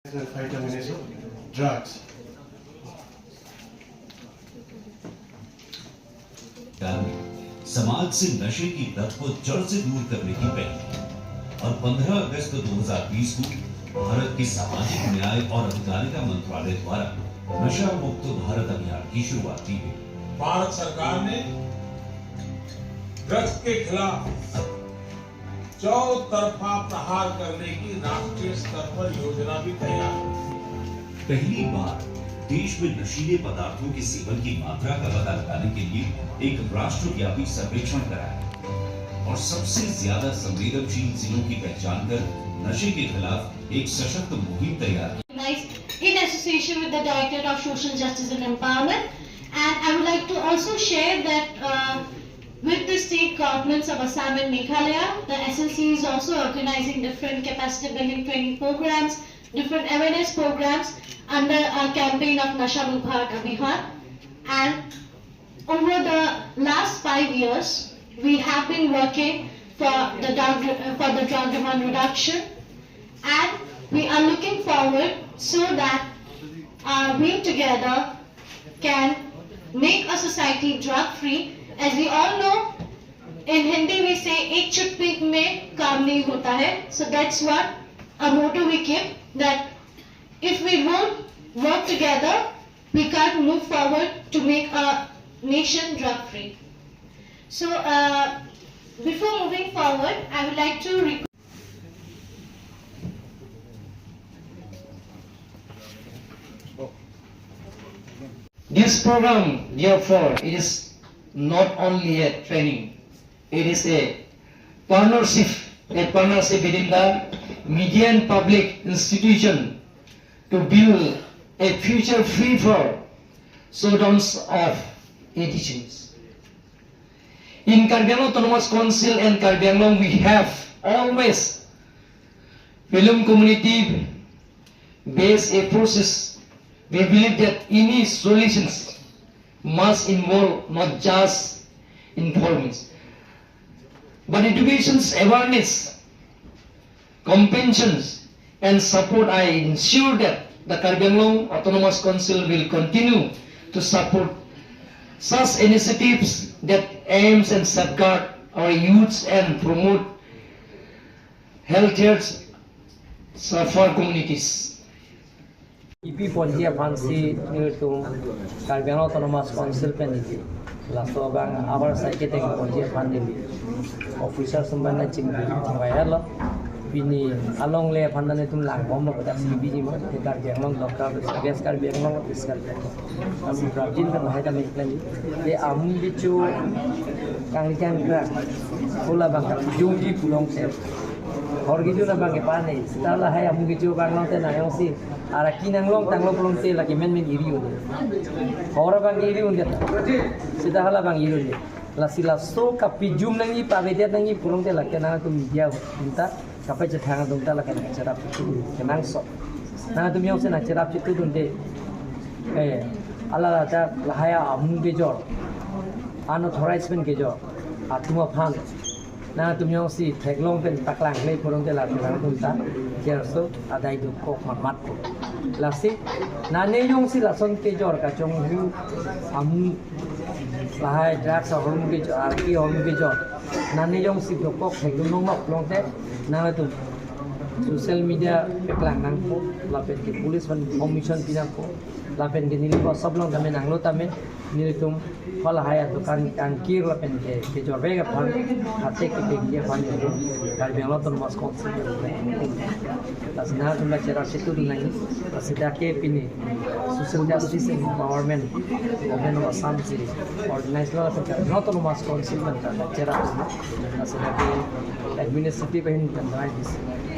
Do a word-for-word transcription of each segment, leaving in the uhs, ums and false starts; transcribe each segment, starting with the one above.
Fight against drugs. दल समाज से नशे की लत को जड़ से दूर करने की पहल की। और पन्द्रह अगस्त दो हज़ार बीस को भारत के सामाजिक न्याय और अधिकारिता मंत्रालय द्वारा नशा मुक्त भारत अभियान की शुरुआत की गई। भारत सरकार ने ड्रग्स के खिलाफ चौतरफा प्रहार करने की राष्ट्रीय स्तर पर योजना भी तैयार है। पहली बार देश में नशीले पदार्थों के सेवन की मात्रा का पता लगाने के लिए एक राष्ट्रव्यापी सर्वेक्षण कराया और सबसे ज्यादा संवेदनशील जिलों की पहचान कर नशे के खिलाफ एक सशक्त मुहिम तैयार की। Nice, in association with the Directorate of Social Justice and Empowerment. And I would like to also share that, uh, with the state governments of Assam and Meghalaya, the S L C is also organizing different capacity building training programs, different awareness programs under our campaign of Nasha Mukt Bharat Abhiyan. And over the last five years, we have been working for the drug, for the drug demand reduction, and we are looking forward so that, uh, we together can make a society drug free. As we all know, in Hindi we say, "Ek chutki mein kaam nahi hota hai." So that's what a motto we keep, that if we won't work together, we can't move forward to make a nation drug free. So, uh, before moving forward, I would like to request. This program, therefore, it is not only a training, it is a partnership, a partnership between the media and public institution to build a future free for showdowns of addictions. In Karbi Anglong Autonomous Council and Karbi Anglong, we have always welcome community-based approaches. We believe that any solutions must involve not just informants, but education's awareness, comprehensions, and support. I ensure that the Karbi Anglong Autonomous Council will continue to support such initiatives that aims and safeguard our youths and promote healthier, safer communities. Ipi ponji aphansi nelitum Karbi Anglong Autonomous Council pen neli laso abang abar sai keteng ponji aphan neli officer sumban na chingvai helo. Pini alongle aphan ta nelitum langbomlo, pada sibiji ma, te Karbi Anglong dokar, West Karbi Anglong, East Karbi Anglong. Kami prapjin kan lahai kami iklan di. Te amu kecho kangli kangkrak, hala abang kejung di pulote, hor kejun abang kepane, seta lahai amu kecho abang longte nang jongsi araki nanglong tanglo pulote lake menmen iri un-e. Hor abang iri un-e, seta hala abang iri un-e. Lasi laso kapejum nangji, pavedet nangji pulote lake nangtum media atum ta kapachethang atum ta lake nangcherap kenangsot. Nangtum jongsi nangcherap chetudunde, eh, hala ta lahai amu kejor, unauthorized pen kejor atum aphan nangtum jongsi theklong pen paklang le pulote lake nangtum ta kerso adai dokok matmatpo. Lasi nane jongsi lason kejor kachonghu amu, lahai drugs ahormu kejor, araki ahormu kejor, nane jongsi dokok thekdun longlok pulote nangtum social media paklang nangpo, lapen ke police aphan information pi nangpo, lapen ke neli ko sob along tame nanglo tame nelitum halahai adukan kangkir lapen ke kejor bag aphan, hate kepengji aphan nelitum Karbi Anglong Autonomous Council. Lasi nangtum ta cherap chetudun nangji, lasi dak ke pini Social Justice Empowerment, Government of Assam si organize lo, lapen Karbi Anglong Autonomous Council pen ta cherap lo. Lasi dak ke administrative ahin pen ta D C,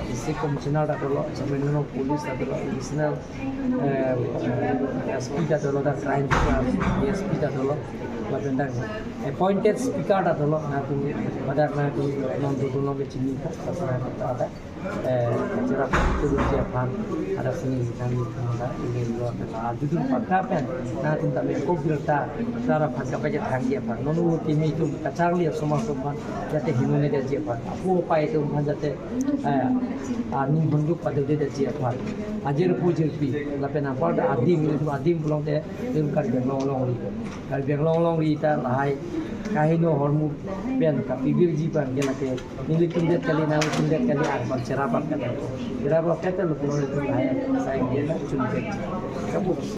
D C Commissioner ta dolo, Superintendent of Police ta dolo, Additional, eh, eh, S P ta dolo, dak crime, A S P ta dolo, lapen dak appointed speaker ta dolo, nangtum, ladak nangtum non dudun long ke chinipo, lapen dak Eh, cherap kedunji aphan, ada sini kami kami ini lo adalah judul pakka pen, na tinta me kok bil ta, cherap pakka pen jatang ji aphan. Non ulo timi itum kacharli asomar atum aphan, jate hinone ji aphan. Apo apai atum aphan jate, eh, aning honjuk padode ji aphan. Ajirpo jirpi, lapen apar adim, adim pulote, itum Karbi Anglong longri. Karbi Anglong longri ta lahai, kaheno ahormu pen, kapivirji pen, ke lake, nelitum det kali, nanglitum det kali, arpan cherap pakka. Cherap pakka lo pulo itum lahai, sai dia chun det. Kamu.